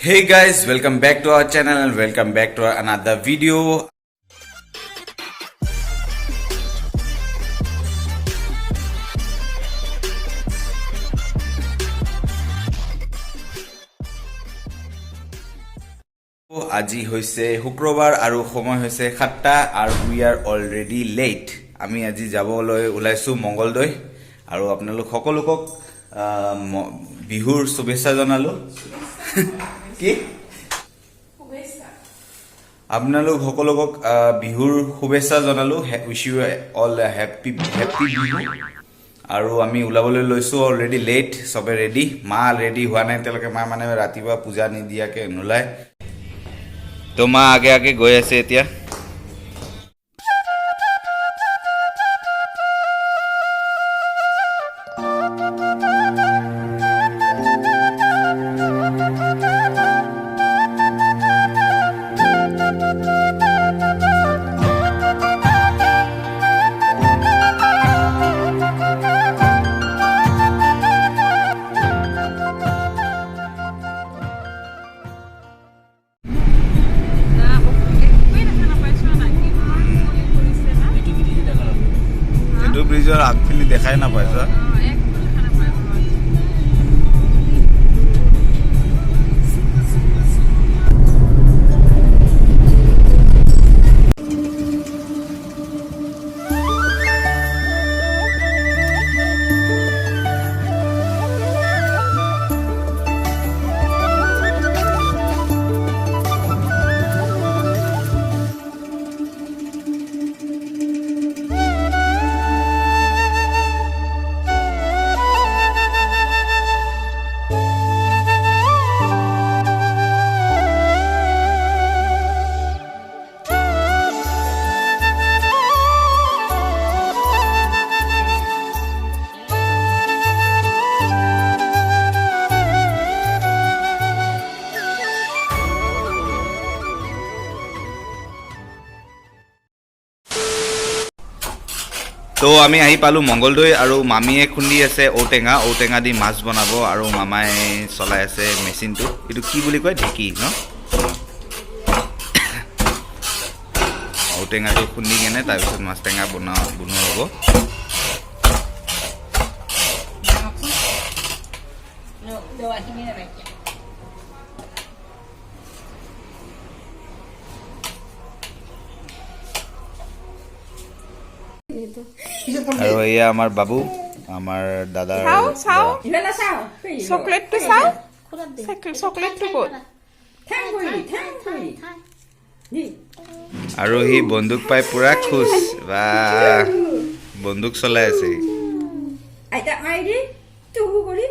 Hey guys, welcome back to our channel and welcome back to our another video. আজি হৈছে শুক্ৰবাৰ আৰু সময় হৈছে 7টা আৰু we are already late. আমি আজি যাবলৈ ওলাইছোঁ মংগলদৈ আৰু আপোনালোক সকলোকক বিহুৰ শুভেচ্ছা জনালোঁ। কি, আপোনালোক সকলোকক বিহুৰ শুভেচ্ছা জনালোঁ। Wish you all happy happy Bihu. আৰু আমি ওলাবলৈ লৈছোঁ, অলৰেডি লেট। চবে ৰেডি, মা ৰেডি হোৱা নাই এতিয়ালৈকে। মা মানে ৰাতিপুৱা পূজা নিদিয়াকৈ নোলায়। তো মা আগে আগে গৈ আছে এতিয়া। একোৱেই দেখা নাপাইছো না, ইমান কুঁৱলী পৰিছে না। এইটো ব্ৰিজৰ আগখিনি দেখাই নাপাইছ। অ, একো দেখা নাপায় ঘৰত। তো আমি আহি পালোঁ মংগলদৈ আৰু মামীয়ে খুন্দি আছে ঔটেঙা। ঔটেঙা দি মাছ বনাব আৰু মামাই চলাই আছে মেচিনটো। এইটো কি বুলি কয়, ঢেঁকী ন? ঔটেঙাটো খুন্দি কেনে তাৰপিছত মাছ টেঙা বনোৱা হ'ব। আৰু এয়া আমাৰ বাবু, আমাৰ দাদাৰ চাওঁ, চাওঁ। ল'ৰা। চকলেটটো চাওঁ, চকলেটটো ক'ত? আৰু সি বন্দুক পাই পুৰা খুচ বা বন্দুক চলাই আছে সি। আইতাক মাৰি দি তুহু কৰি।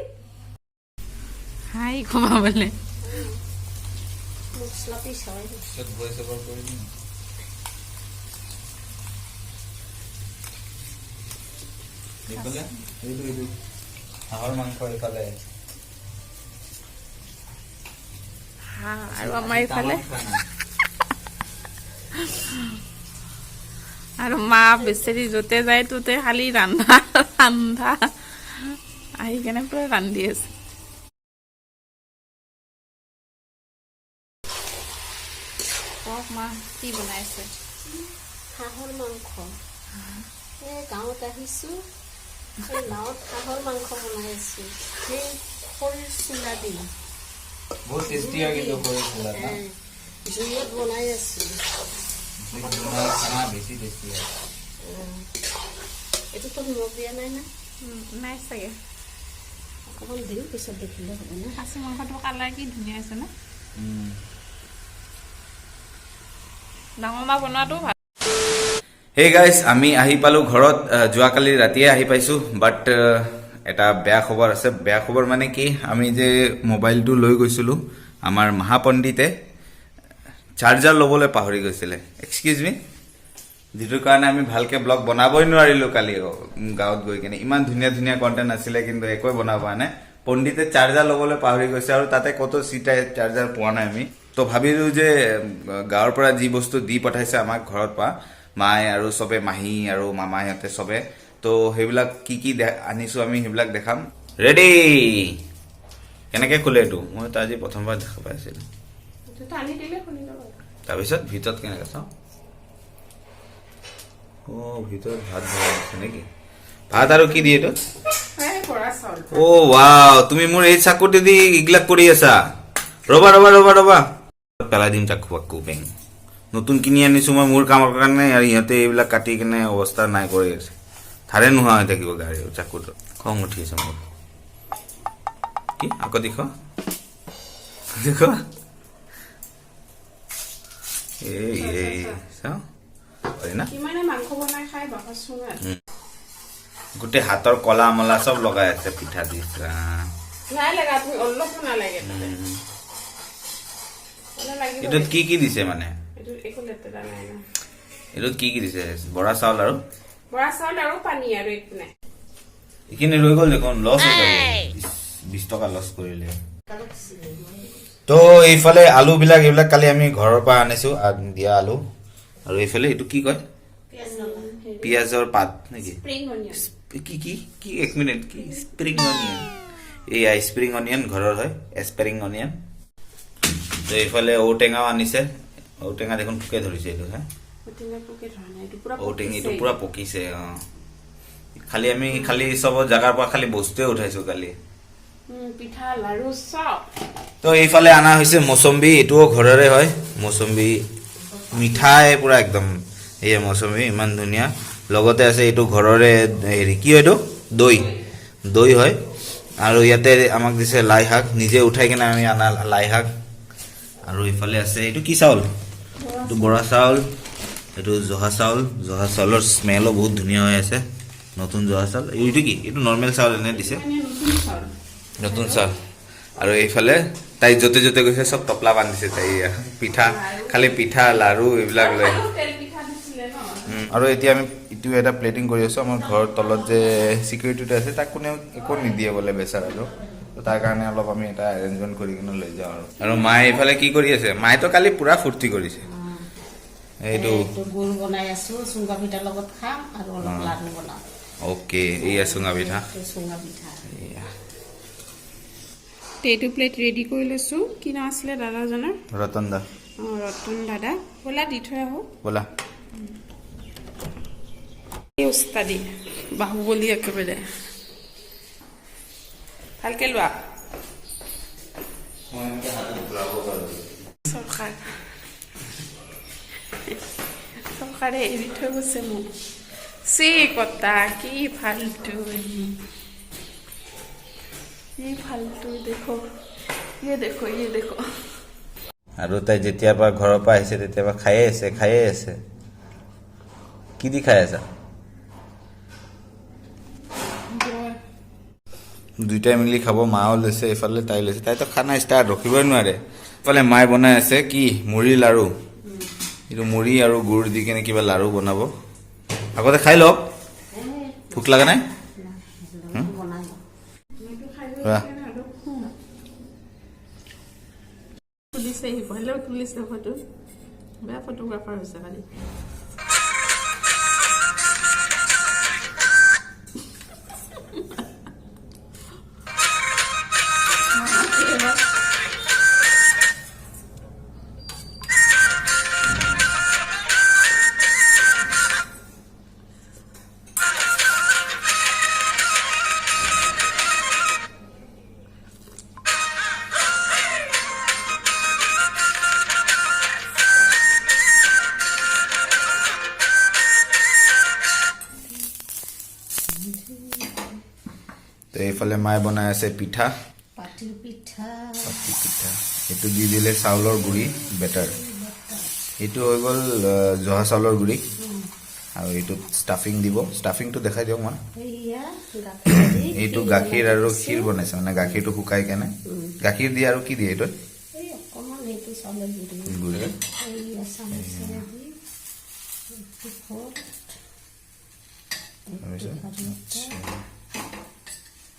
হাই কমাবলে। মছলা পিছাই। হাঁহৰ মাংস এইফালে। হা, আৰু আমাৰ এইফালে আৰু মা বেচেৰি য'তে যায় ত'তে খালি ৰান্ধা ৰান্ধা, আহি কেনে পুৰা ৰান্ধি আছে। কওক মা, কি বনাইছে? হাঁহৰ মাংস। এই গাঁৱত আহিছোঁ, এই গাঁৱত হাঁহৰ মাংস বনাই আছোঁ, সেই খৰিৰ চুলা দি। বহুত টেষ্টি হয় কিন্তু খৰিৰ চুলাত ন? জুইত বনাই আছোঁ। খানা বেছি টেষ্টি হয়। এইটোতো নিমখ দিয়া নাই না? নাই চাগে। অকণমান দিওঁ, পিছত দেখিলে হ'ব না। খাচী মাংসটো কালাৰ কি ধুনীয়া হৈছে ন? ডাঙৰ মা বনোৱাটো ভাল। হে গাইজ, আমি আহি পালোঁ ঘৰত। যোৱাকালি ৰাতিয়ে আহি পাইছোঁ, বাট এটা বেয়া খবৰ আছে। বেয়া খবৰ মানে কি, আমি যে মোবাইলটো লৈ গৈছিলোঁ, আমাৰ মহাপণ্ডিতে চাৰ্জাৰ ল'বলৈ পাহৰি গৈছিলে, এক্সকিউজ মি, যিটোৰ কাৰণে আমি ভালকে ব্লগ বনাবই নোৱাৰিলোঁ কালি। গাঁৱত গৈ কিনে ইমান ধুনীয়া ধুনীয়া কণ্টেণ্ট আছিলে, কিন্তু একোৱে বনাব পৰা নাই। পণ্ডিতে চাৰ্জাৰ ল'বলৈ পাহৰি গৈছে আৰু তাতে ক'তো চিটাই চাৰ্জাৰ পোৱা নাই আমি। তো ভাবিলোঁ যে গাঁৱৰ পৰা যি বস্তু দি পঠাইছে আমাক ঘৰত পৰা মায়ে আৰু চবে, মাহী আৰু মামা সিহঁতে চবে, তো সেইবিলাক কি কি আনিছোঁ আমি সেইবিলাক দেখাম। ৰেডি। কেনেকে খোলে এইটো? মইতো আজি প্ৰথমবাৰ দেখা পাইছিলো। এইটো টানি দিলে খুলি যাব। তাৰপিছত ভিতৰত কেনেকে চাওঁ? অ', ভিতৰত ভাত ভৰাই আছে নেকি? ভাত আৰু কি দিয়ে এইটোত? এই বৰা চাউল। অ' ৱাও, তুমি মোৰ এই চাকুটো দি এইবিলাক কৰি আছা। ৰবা ৰবা ৰবা ৰবা, পেলাই দিম চাকু। আকৌ বেং নতুন কিনি আনিছো মই মোৰ কামৰ কাৰণে, আৰু ইহঁতে এইবিলাক কাটি কিনে অৱস্থা নাই কৰি আছে। ধাৰে নোহোৱা হৈ থাকিব গাড়ী চাকুটো। খং উঠি আছে মোৰ। কি আকৌ দেখুৱা, দেখুৱা। এই এই চাওঁ হয় না? কিমানে মাংস বনাই খাই বাকচ চুঙাত। গোটেই হাতৰ কলা মলা চব লগাই আছে পিঠা দি, ৰাম। নাই লগা, তুমি অলপো নালাগে তাতে। অলপ লাগিব। এইটোত কি কি দিছে মানে? এইটো একো লেতেৰা নাই না। এইটোত কি কি দিছে? বৰা চাউল আৰু বৰা চাউল আৰু পানী, আৰু একো নাই। এইখিনি ৰৈ গ'ল দেখোন, লছ হৈ যাব। 20 টকা লছ কৰিলে। তো এইফালে আলুবিলাক, এইবিলাক কালি আমি ঘৰৰ পৰা আনিছো দিয়া আলু। আৰু এইফালে এইটো কি কয়, পিঁয়াজৰ পাত নেকি? Spring onion. কি কি কি, এক মিনিট, কি? Spring onion. এইয়া স্প্ৰিং অনিয়ন ঘৰৰ হয়, স্প্ৰিং অনিয়ন। তো এইফালে ঔটেঙাও আনিছে। ঔটেঙা দেখোন পোকে ধৰিছে এইটো হে। ঔটেঙা পোকে ধৰা নাই, এইটো পুৰা ঔটেঙা এইটো পকিছে। পুৰা পকিছে। অ, খালি আমি খালি চব জাগাৰ পৰা খালি বস্তুৱে উঠাইছো কালি। পিঠা লাৰু চব। তো এইফালে অনা হৈছে মৌচম্বী, এইটোও ঘৰৰে হয় মৌচম্বী, মিঠাই পুৰা একদম। এয়া মৌচম্বী ইমান ধুনীয়া। লগতে আছে এইটো ঘৰৰে হেৰি, কি হয় এইটো, দৈ, দৈ হয়। আৰু ইয়াতে আমাক দিছে লাই শাক, নিজে উঠাই কিনে আমি আনা লাই শাক। আৰু এইফালে আছে এইটো কি চাউল? এইটো বৰা চাউল, এইটো জহা চাউল। জহা চাউলৰ স্মেলো বহুত ধুনীয়া হৈ আছে, নতুন জহা চাউল। এইটো কি? এইটো নৰ্মেল চাউল এনে দিছে। মানে নতুন চাউল। নতুন চাউল। আৰু এইফালে তাই য'তে য'তে গৈছে চব টপলা বান্ধিছে তাই। এয়া পিঠা, খালি পিঠা লাৰু এইবিলাক লৈ। আৰু তেল পিঠা দিছিলে ন। আৰু এতিয়া আমি ইটো এটা প্লেটিং কৰি আছো। আমাৰ ঘৰৰ তলত যে চিকিউৰিটিটো আছে, তাক কোনেও একো নিদিয়ে বোলে বেচাৰাটো। তো তাৰ কাৰণে অলপ আমি এটা এৰেঞ্জমেণ্ট কৰি কিনে লৈ যাওঁ। আৰু মায়ে এইফালে কি কৰি আছে? মায়েতো কালি পুৰা ফূৰ্তি কৰিছে এইটো। এইটো গুড় বনাই আছো, চুঙা পিঠাৰ লগত খাম আৰু অলপ লাড়ু বনাম। অ'কে, এইয়া চুঙা পিঠা। এইটো চুঙা পিঠা। এইয়া। এইটো প্লেট ৰেডি কৰি লৈছোঁ। কি নাম আছিলে দাদাজনৰ? ৰতন দা। অঁ, ৰতন দাদা। ব'লা, দি থৈ আহোঁ। ব'লা। এই উস্তাদি বাহুবলী একেবাৰে। ভালকে লোৱা। চৰকাৰ চৰকাৰে এৰি থৈ গৈছে মোক। চি কটা, কি ফাল্টু, কি ফাল্টু। দেখো, ये देखो, ये देखो। আৰু তাই যেতিয়াৰ পৰা ঘৰৰ পৰা আহিছে, তেতিয়াৰ পৰা খায়ে আছে, খায়ে আছে। কি দি খাই আছা? দুইটাই মিলি খাব। মাও লৈছে এইফালে, তাই লৈছে। তাইতো খানা ষ্টাৰ্ট, ৰখিবই নোৱাৰে। ইফালে মায়ে বনাই আছে কি, মুড়ি লাড়ু। এইটো মুড়ি আৰু গুড় দি কিনে কিবা লাড়ু বনাব। আগতে খাই লওক। ভোক লগা নাই? বনাই লওঁ। বাহ। তুলিছে, সিফালেও তুলিছে ফটো। বেয়া ফটোগ্ৰাফাৰ হৈছে খালি। তো এইফালে মায়ে বনাই আছে পিঠা। পাতিৰ পিঠা। পাতি পিঠা। এইটো দি দিলে চাউলৰ গুড়ি বেটাৰ। এইটো হৈ গ'ল জহা চাউলৰ গুড়ি। আৰু এইটোত ষ্টাফিং দিব। ষ্টাফিংটো দেখাই দিয়ক মই। এইয়া গাখীৰ দি। এইটো গাখীৰ আৰু ক্ষীৰ বনাইছে, মানে গাখীৰটো শুকাই কেনে গাখীৰ দিয়ে। আৰু কি দিয়ে এইটোত? এই অকণমান সেইটো চাউলৰ গুড়ি। গুড়ি। এইয়া চামুচেৰে দি এইটো ওপৰত, তাৰপিছত?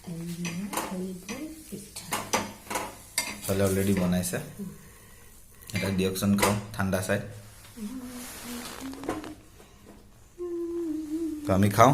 এইয়া হৈ গ'ল পিঠা। ইফালে অলৰেডি বনাইছে। এটা দিয়কচোন, খাওঁ ঠাণ্ডা চাই। তো আমি খাওঁ।